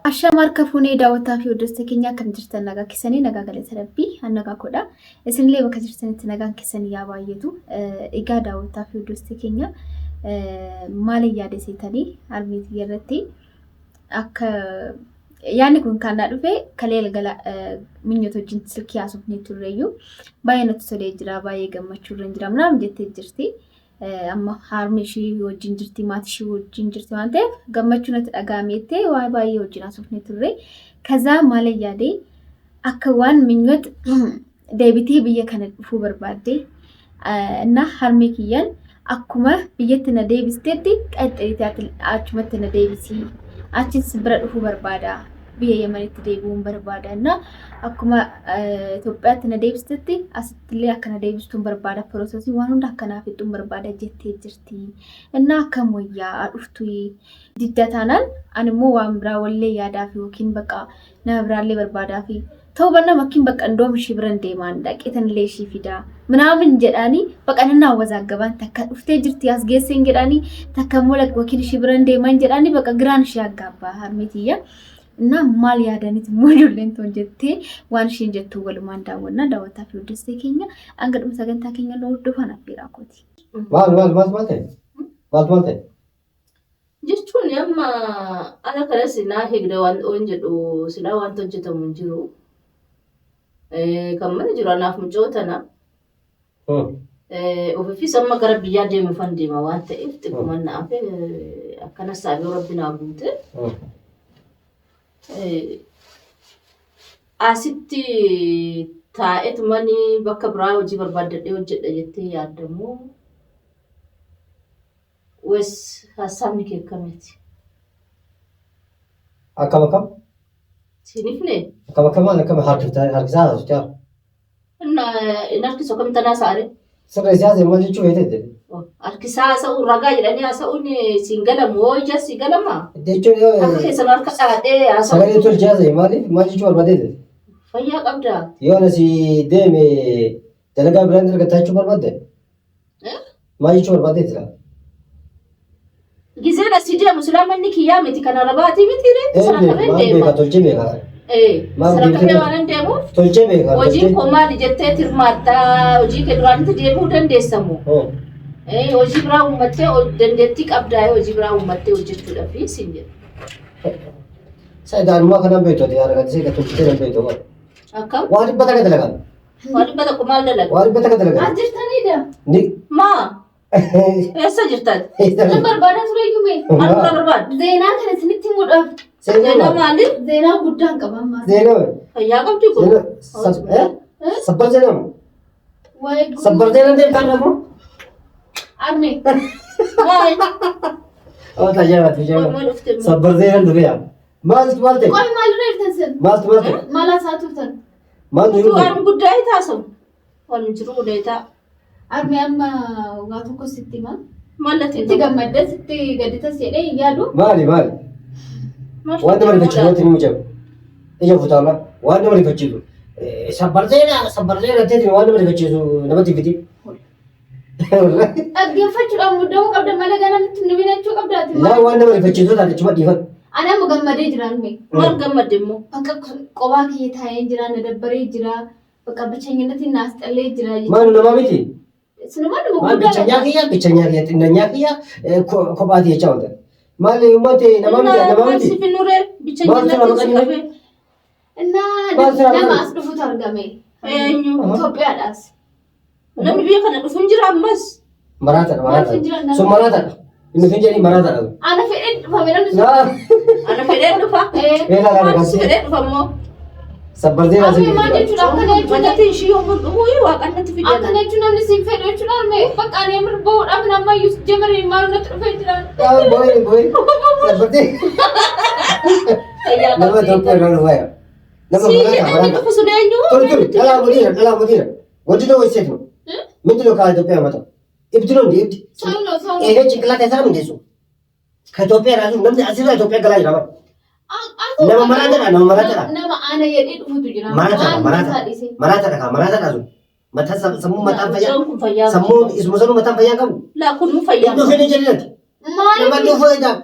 Ashaam harka fuunee daawwataa fi hordoftoota keenya akkam jirtan nagaa keessanii nagaa galata rabbii an nagaa koodha. Isinillee bakka jirtanitti nagaan keessan yaa baay'atu. Egaa daawwataa fi hordoftoota keenya maaliin yaada seetanii harmee tiyya irratti akka yaadni kun kan naa dhufe kalee galgala minyota wajjin silkii haasofnee turreeyyuu baay'ee natti tolee jira baay'ee gammachuu irra jira ምናምን jettee jirti. Amma harmee ishii wajjin jirti maatii ishii wajjin jirti waan ta'eef gammachuu natti dhaga'ame jettee waa baay'ee wajjin haasofnee turre. Kazaa maal yaadee akka waan minyot deebitee biyya kana dhufuu barbaadde እና harmee kiyyaan akkuma biyyatti na deebisteetti qaxxeetii achumatti na deebisii achis bira dhufuu barbaada biyya Yemenitti deebi'uun barbaada እና akkuma Itoophiyaatti na deebistetti asittillee akka na deebistuun barbaada processii waan hunda akka naaf fixxuun barbaada jettee jirti. እና akkam wayyaa dhuftu didda taanaan ani immoo waan biraa wallee yaadaaf yookiin bakka nama biraallee barbaadaaf ta'uu bannaa makkiin bakka indoom ishii biran deemaan dhaqeetan illee ishii fidaa ምናምን jedhaanii bakka nan awwazaaggaban takka dhuftee jirti as geesseen jedhaanii takka immoo wakiil ishii biran deeman jedhaanii bakka giraan ishee aggaabbaa harmeetiyya. እና maal yaadaniit immoo ijoolleen toon jettee waan isheen jettu walumaan daawwannaa daawwataa fi hordoftoota keenya hanga dhuma sagantaa keenya nu hordofan affeeraa kooti. Maal maal maal maal ta'e? Maaltu maal ta'e? Jechuun amma ala kana silaa higda waan oon jedhu silaa wanta hojjetamu hin jiru. Kan mana jiru anaaf mucoo tana. Ofiifis amma gara biyyaa deemuufan deema waan ta'eef xiqquma naaf akkana saabee rabbi naa guute. Asitti taa'etumani bakka biraa hojii barbaaddadhee hojjedha jettee yaaddamoo wees haasabni kee akkamiiti? Akkam akkam? Siinifne? Akkam akkam maal akkam harkiftaa harkisaa haasoftaa? Inni harkisu akkamitti anaa sa'are? Sirrii siyaasa maal jechuu feetetti? Harkisaa haasa'uun ragaa jedhanii haasa'uun siin galamu hoo ija si galamaa? Jechuun Harka keessan harka dhaadhee haasa'u. Sagalee tolchee haasa'e maaliif maal jechuu barbaadeeti? Fayyaa qabdaa? Yoo ana si deeme dalagaa biraan argataa jechuu barbaadde? Maal jechuu barbaadeeti laa? Gizeen asii deemu silaa manni kiyyaa miti kan arabaatii miti ree sana Een beeka qabeen maal deema. beeka tolchee beeka. Maal Sana qabee deebitee waan hin deemuuf tolchee beeka hojiin tolchee. koo maali jettee tirmaattaa hojii kee duraanitti deebi'uu dandeessamu. Hojii biraa uummattee dandeettii qabdaa hojii biraa uummattee hojjechuudhaaf siin jedha. Saidaanumaa kanan beektu ati haadha gaddisee kan tolchitee nan beektu. Akkam? Waa 100 dalagan. Waa 100 maal dalaga? Waa 100 dalagan. As jirtaniidha. Ni. Maa? Eessa jirtan? Nan barbaadaa ture iyyuu mee. Maal irraa barbaaddu? Zeenaa kana isinitti himuudhaaf. Seenaa maali? Zeenaa guddaan qaba ammaa. Zeenaa. Fayyaa qabdi kun. Zeenaa. Sabbar zeenaa. Waa'ee guruu. Sabbar zeenaa deemtaan namu. Arme. Waa'ee. Oh, tajaajilaati tajaajilaati. Maal dhufte immoo? Sabbar zeenaa dhufee yaa. Maaltu maal ta'e? Qoy maalirra jirtan sin? Maaltu maal ta'e? Maal haasaa turtan? Maaltu Utuu jiru? waan guddaa taasamu. Waan jiru uleetaa. Arme amma waa tokko sitti hima. Mallattoo Sitti gammadda sitti gadditas jedhee hin yaadu. Maali maali? Waan nama rifachiisu wanti inni mucame. Ija futaama waan nama rifachiisu. Sabbar zeenaa sabbar zeenaa ta'e waan nama rifachiisu namatti fiti. Dhaggeeffachuudhaan muddamuu qabda malee ganaa nutti nu binachuu qabdaati. Laa waan nama rifachiisu taate chuma dhiifadhu. Ani amma gammadee jira arme. Maal gammadde immoo? Bakka qobaa kiyya taa'ee jira na dabbaree jira. Bakka bicheenyinatti naas xallee jira. Maal nama miti? Sinumaa nama Maal guddaa bichanyaa kiyya bichanyaa kiyya xinnanyaa kiyya kophaati jechaa oolta. Maal uummate nama miti nama Maal miti. si finnuree Maal sira bicheenyinatti si maqaan qabee? Innaa Maal sira nama maqaan? as dhufutu argame. Eenyu? Itoophiyaadhaas. Namni biyya kana dhufu hin jira ammas. Maraataadha Maal maraataadha. hin jiran namni? Sun maraataadha. Inni fin jedhii maraataadha. Ana fedheen dhufame namni sun. Naa. Ana fedheen dhufa. Beelaa kana Maal si galtee fedhee dhufa immoo? sabbartee Arme asii maal jechuudha akkana jechuudha. Mallatti ishii yommuu dhufu waaqan natti fidee. Akkana jechuun namni siin fedhu jechuudha arme. Bakka ani amir bahuudhaaf nama iyyuu jamari maal natti dhufee jira. Booyi booyi sabbartee Fayyaa nama qabdi. Itoophiyaa irraa dhufaa jira. Nama Si maraata jedhanii maraata. dhufu sun eenyu? Tole tole dhalaa mudiira dhalaa mudiira. ወንድ ነው ወይስ ሴት ነው? ምንድን ነው ከኢትዮጵያ ያመጣው? እብድ ነው እንዴ? እብድ ሰው ነው ሰው ነው። ይሄ ጭንቅላት አይሰራም እንዴ? እሱ ከኢትዮጵያ ራሱ namni asirraa Itoophiyaa galaa jira bara. Nama maraataadha nama maraataadha. Nama ana jedhee dhufutu jira. Maraataadha Waan maraataadha isaa dhiise. maraataadha kaa maraataadha sun. Mataan sammuun mataan fayyaa Mucaan kun fayyaa sammuun isuma sanuu mataan fayyaa qabu. Laa kun nu fayyaa Iddoo fedhe jedhinati. Nama dhufu edaa.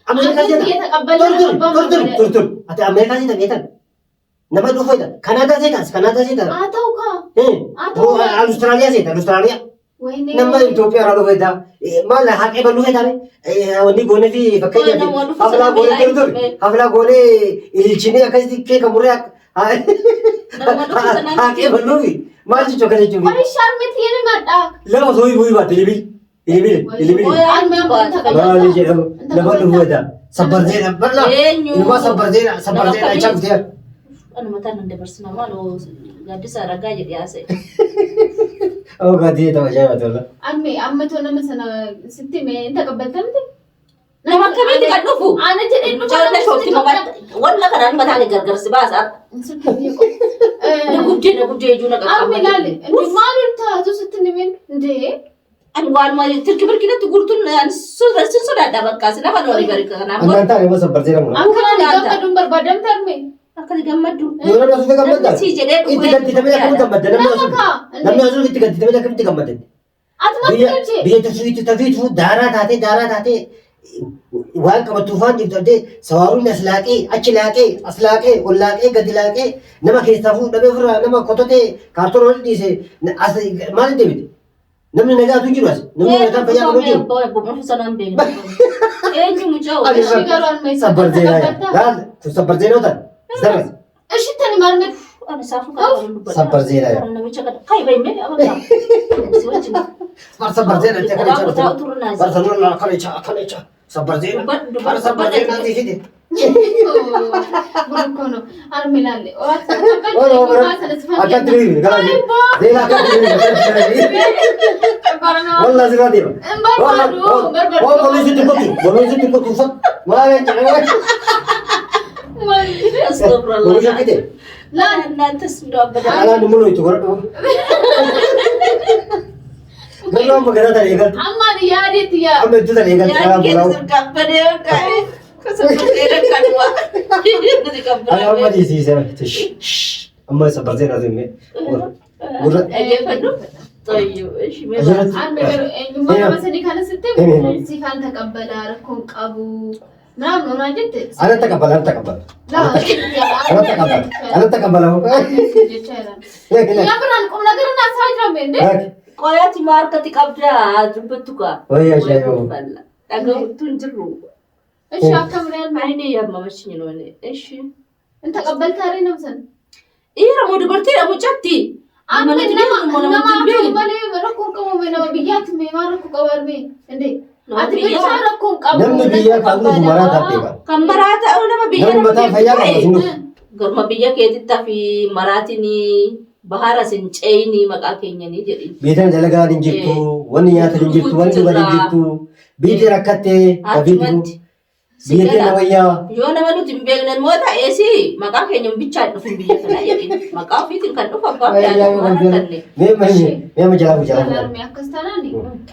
Ameerikaa Ati seeta. የተቀበለ Dur dur dur dur dur. Ati Ameerikaa seeta beektan. Nama dhufu edaa. Kanaadaa seeta Kanaadaa seeta. አተውካ Awustiraaliyaa seeta Awustiraaliyaa. ወይኔ Nama Itoophiyaa irraa dhufu edaa. Maal haqee bal'uu feetaa wanni goonee fi fakkeenyaaf haflaa goonee dur dur haflaa goonee ililchinee akkasitti keeka murree haqee bal'uu fi maal jechuu akkas jechuun. ቆይሻል ምት የኔ መጣ Lama osoo bu'ii baatte ilbil ilbil ilbil. Maali jedhamu nama dhufu edaa. Sabbar zeena bal'aa. Eenyu? Ilmaa sabbar zeena sabbar zeena acha dhuftee. Ani mataan nan dabarsina maaloo gaaddisa ragaa jedhee haasa'e. Oo gaaddisa ta'u ajaa'iba tola. አሜ አመቶ ነመሰና ስትሜ ተቀበልተምት Nama akkamitti kan dhufu? አነ ጀዴ Mucaan shoofti walla kanaan mataan gargar si baasa. Na guddee na guddee ijuu na አርሜ ላል qaqqabma. እንዴ ማሉን ታዙ ስትንሜን እንዴ Ani waanuma tirki birkinatti guurtuun sin sodaadha bakka si lafa loonii bari kanaaf. Annaan taane immoo sabbar zeena mura. Akkanaan gammaduun barbaadamte arme Akkati gammaddu. Yoo namni asuuf gammadda. Namni si jedhee Itti gadditamee akkamitti gammadda namni Nama asuuf. kaa Namni asuuf itti gadditamee akkamitti gammadda. Atuma Biyya galchee biyya tufuutu tafiitu daaraa taatee daaraa taatee waan qabattu faan dhiibdamtee sawaaruun as laaqee achi laaqee as laaqee ol laaqee gadi laaqee nama keessaa fuudhamee ofirraa nama kototee kaartoon ol dhiise as maal deebite namni nagaatu hin jiru as namni nagaa fayyaa qabu hin jiru. Eenyu mucaa Ani እሺ garuu arme Sabbar zeenaa laal kun sabbar zeenaa ta'an zarras እሺ ተኒ ማርሜ Ani saafuu kan qabu dubbadha. Sabbar zeenaa yaa. Namicha kana kai bai mee abaka. Si wajjin. Bar sabbar zeenaa itti akkana Qodaa jecha uturuu naasi. bar sabbar akkana jecha akkana jecha sabbar zeenaa Dubbadhu bar sabbar zeenaa si fide. ጉድ እኮ ነው። አርሜ ላለ Akkatti riibi gara zeenaa akkatti riibi Wallah sirraa deema. Waa boolisitti kottu boolisitti kottu uffata maal jecha boolisi akkite እናንተስ እንደው አበዳ alaan immoo itti godhadhu. Garuu amma garaa ta'e eegaltu አማን ያዴት ያ amma iddoo ta'e eegaltu karaa Yaa bulaa. qabbanee Ani amma dhiisiise amma sabbar zeenaa zimmee gurra Dhaggeeffadhu. Toyyuu እሺ mee Asirratti- አንድ ነገር eenyummaa nama sadii kana sitti si kan taqabbala rakkoon qabu ምናምን ሆና jette ana taqabbala ana taqabbala ana taqabbala ana taqabbala. ያ ብራን ቁም ነገር እና ሳጅራም እንዴ Qoyaati maa harkatti qabdaa dubbattu kaa. Wayyaa shaayoo. Dhaga'uutu hin jirru. እሺ አከምሪያል Ayinee yammamachini noone. እሺ እንተ ቀበልታሪ ነው ሰን Dhiira moo dubartiidha mucatti? Amma Nama nama nama nama nama malee rakkoon qabu nama biyyaatti mee maal rakkoo qaba armee እንዴ ati biyya bilchaa rakkoon qabu Namni biyyaa kan dhufu maraa taatee qaba. kan maraa ta'u nama biyya Namni mataa fayyaa qabu hin dhufu. Garuma biyya keetitti fi maraatiin bahara sin ceeyinii maqaa keenyanii jedhi. Biyya tana dalagaan hin jirtu, wanni nyaatan hin jirtu, wanni dhugan hin jirtu. Biyyi rakkattee tafiitu. Achumatti si Biyya keenya gala. wayyaa. Yoo nama nuti hin beekne immoo ta'eesi maqaa keenya bichaan dhufu biyya kana jedhi. Maqaa ofiitiin kan dhufu abbaa fi haadha waan rakkanne. Mee mee mee jalaa fuudh jalaa fuudh. Armee akkas taanaan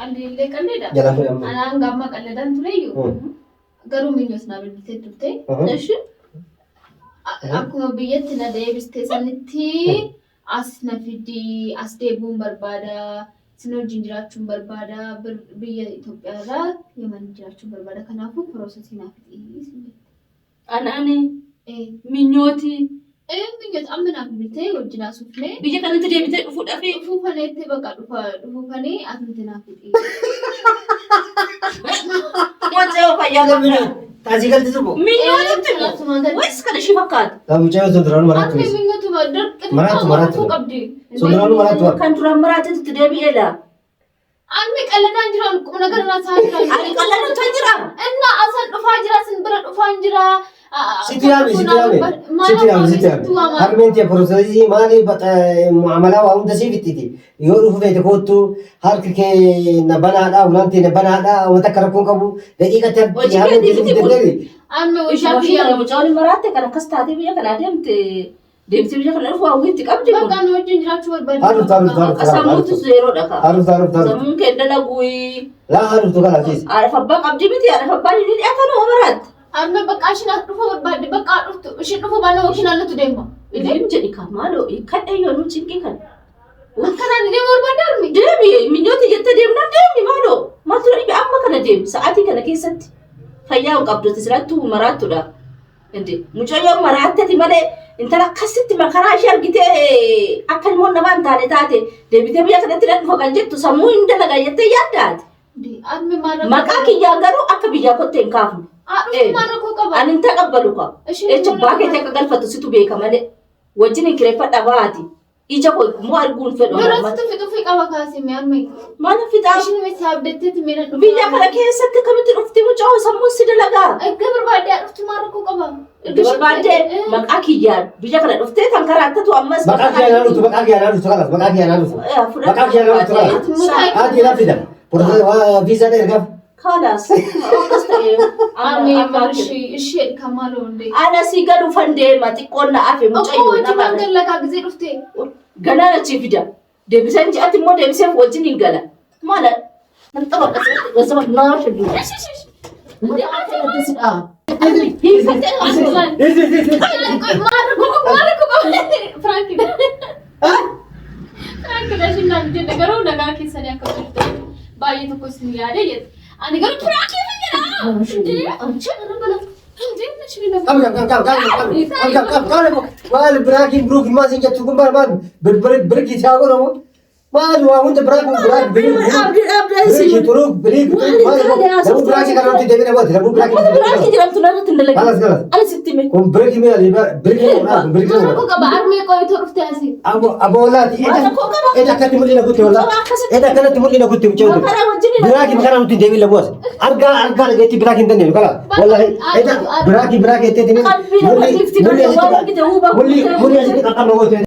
qalleellee qalleedha. Jalaa fuudh amma. Anaan gaamma qalleedhaan tureyyuu garuu minyoos naa bilbiltee turte. Ishi Akkuma biyyatti na deebiste sanitti as na fidii as deebi'uun barbaada. Sin wajjin jiraachuun barbaada. Biyya Itoophiyaarraa Yemen jiraachuun barbaada. Kanaafuu processii naa fidii sin jette. Anaani minyooti Minyoot amma naaf bilbiltee wajjin haasofnee biyya kanatti deebitee dhufuudhaaf dhufuufaneetti bakka dhufa dhufuufanee atumti naaf fidii. mucaa fayyaa qabda. Taasii galti subu. Minyootitti immoo wayis kan ishii fakkaata. Mucaa sun duraanuu maraatu. Armee minyootuma dirqi Maraatu, maraatu. dhufuu qabdi. Sun duraanuu maraatu. Kan duraan maraatetti deebi'eedha. Armee qalladaan jiran qubna ነገር naa jira. Ani qalladaan jira. እና asan dhufaa jira sin bira dhufaan jira. Sitti yaame sitti yaame sitti yaame sitti yaame. Harmeen tee processii maali mu'amalaa waa hunda siif ittiti. Yoo dhufu feete kottu harki kee na banaadha ulaan tee na banaadha wanta akka rakkoon qabu daqiiqatti Hojii harmeen tee keetii siif miti deddeebi. Armee Ishee hojii kana mucaan maraatte kan akkas taatee biyya kana deemte deemtee biyya kana dhufu hawwiitti qabdi kun. Bakka nu wajjin jiraachuu barbaadu. Haadhuftu haadhuftu haadhuftu. Sammuutu zeeroodha kaa. Haadhuftu haadhuftu haadhuftu. Sammuun kee dalaguu Laa haadhuftu kana keessa. haadha abbaa qabdi miti haadha abbaan inni dhiyaatan oo maraatte. Armee bakka ishiin as dhufuu barbaadde bakka dhuftu ishiin dhufuu baana yookiin annatu deema. Ilmi jedhi kaa maaloo kadha yoo nu cinqii kana. Akkanaan deemuu barbaadde armee. Deemi minyooti jettee deemnaan deemi maaloo. Maaltu na dhibe amma kana deemu sa'aatii kana keessatti fayyaa hin qabdu sirrattuu maraattudha. Inde mucayyoon maraattati malee intala akkasitti makaraa ishee argitee akka ilmoon namaa hin taane taate deebitee biyya kanatti nan dhufa kan jettu sammuu hin dalagaa jettee yaaddaati. Armi maal rakkoo Maqaa kiyyaan garuu akka biyyaa kottee hin kaafne. Dhuftu maal rakkoo qaba? Ani hin taqabbalu qaba. Ishiin Jecha maal abbaa rakkoo keetti akka galfattu situ beeka malee. Wajjin hin kireeffadha baati. Ija koo immoo arguun fedhu. Yeroo tufi tufi qaba kaasee mee armi. Maal fixaa? Ishiin miti abdatteetti mee nan dhufa. Biyya kana keessatti akkamitti dhufti mucaa sammuun si dalagaa? Erga barbaaddee dhuftu maal rakkoo qaba? Erga barbaaddee maqaa kiyyaan biyya kana dhuftee kan karaa attatu ammas. Maqaa kiyyaa naa dhuftu, maqaa kiyyaa naa dhuftu kalas, maqaa kiyyaa naa dhuftu. Maqaa kiyyaa naa dhuftu kalas. Haati ilaa fida. Viizaa ergaaf. Kalas. Akkas ta'e. Armi ishee kamaaloo hundee. Ana si gadu fandeema xiqqoon na hafe Okkoo mucayyoo hojii nama. waan dalagaa gisee dhufte. Ganaa achi fida. Deebiseen ji'atti immoo deebiseef wajjin hin gala. Maala? Nan xaba akkasuma naa shaddu. Isi, isi, isi. Maal rakkoo qaba? Firaanki. Firaanki ishiin naan jette garuu nagaa keessanii akka jirtu baay'ee tokko isin yaade jette. Ani garuu firaankii fayyada. Qab, qab, qab, qab, qab, qab, qab, qab, qab. Maal biraakiin biruuk maal siin jettu kun maal maal birkii isaa godhamu. Maal waa hunda biraak biraak birik birikii turuuk birik maal namuu biraakii kana nuti deebine booti namuu biraakii nuti Biraakii deebine. jedhamtu narratti hin dalagin. Kalas kalas. Ala sitti hime. Kun birikii mi'a birikii kun birikii Maal rakkoo qaba? Armee qoyitoo dhufte asii. Abo abo laati Maal rakkoo qaba? eda akkatti mul'ina kutti wala eda akkanatti mul'ina kutti mucaa Makaraa wajjin hin biraakii kana nuti deebine boos argaa argaa dhageetti biraakii hin dandeenyu kala wallahi eda biraakii biraakii itti Qalbii nama dhiifti kan waan argite huba mulli mulli asitti qaqqabna goote.